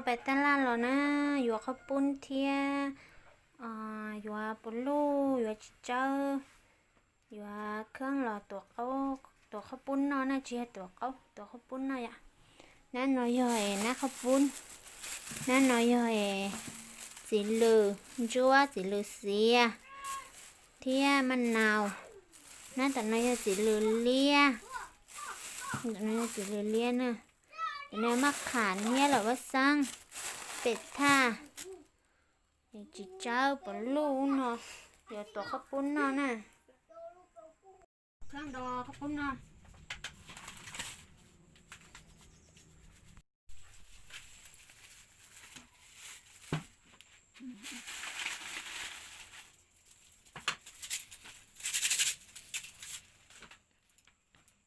Pais taj laj los na, yuav qhaub poob thiab, yuav puas luj, yuav txiv tsawb, yuav kheeb los tuav qhaub poob noj na, tsis yog tuav qaub, tuav qhaub poob noj yom. Nab no yog nab qhaub poob, nab no yog txiv lws ntsuab, txiv lws xiav thiab maj naus. Nab tom no yog txiv lws liab, tom no yog txiv lws liab na. Tom no maj qham thiab los vaj xeeb, pem thaj, txiv tsawb, puas luj no, yuav tuav qhaub poob noj na. Kheeb rau qhaub poob noj.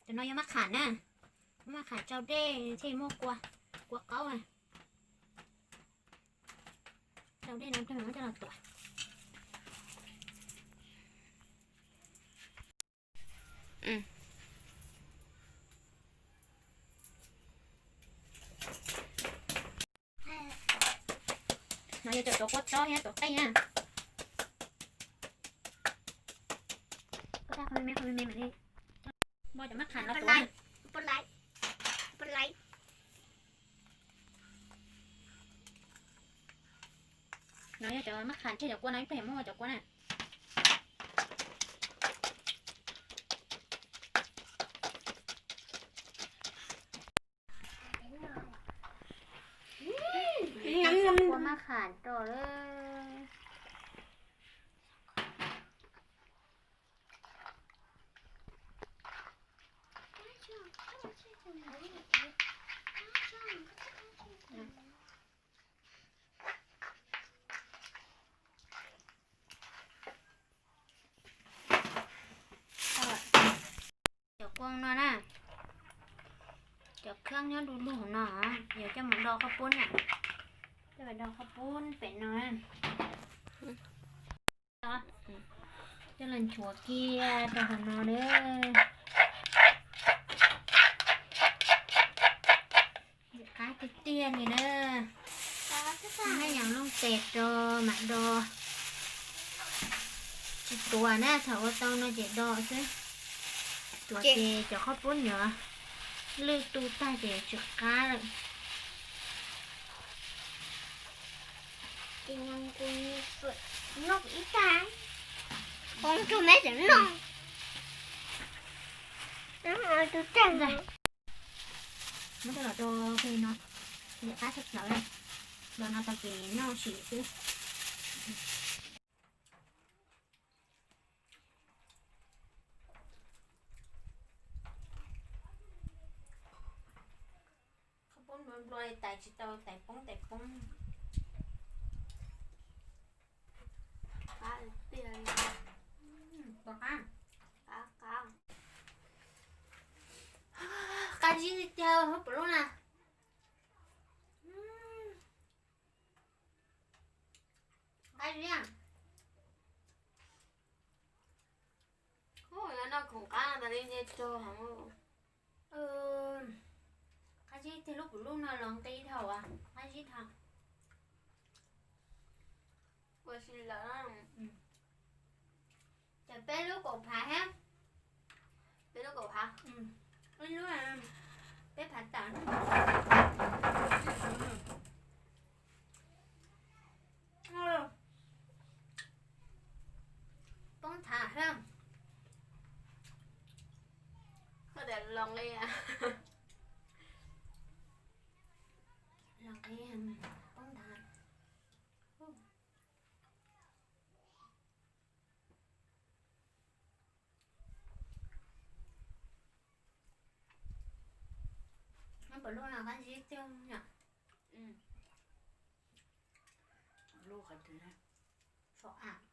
Cov no yog maj qham na, maj qham tsau dej thiaj muaj kua, kua qaub na. Tsau dej no muab coj los tuav. No yog cov tuav kua txob thiab tuav qeej na. Npaj cov maj qham los tuav. No yog cov maj qham tseg cov kua no, ib pliag muab cov kua na. Kua maj qham rau lawm. Cov kua no na, cov kheeb nyob du lug no, yog coj mus do qhaub poob na, coj mus do qhaub poob pem no. Coj los nchuav kiag rau hauv no na. Qab tiag tiag li na. Maj yam looj tes rau mam do. Tsis tuav na, thaum ua tau no ces do xwb. Tuav ces cov qhaub poob yuav lwj tu tag ces tsis qab lawm. Muab coj los rau pem no, liam qab tshaj plaws, los no tau ces noj sim xwb. Qhaub poob nplua nplua li tais tsis tau tais poob tais poob. Qab zib tiag tiag lub pum lub na. Qab zib. Ub, yog noj khoom qab tas li nce tog heev. Qab zib tiag, lub pum lub no los nqi dhau, qab zib dhau. Ua si lawm. Ces peb lub kaum phav thiab. Peb lub kaum phav. Ib lub peb phav tawm. Poob thav thiab. Koj tias los nqi, los nqi poob thav. Pum lub no qab zib tiag yom. Lub qhov twg na? Saum av.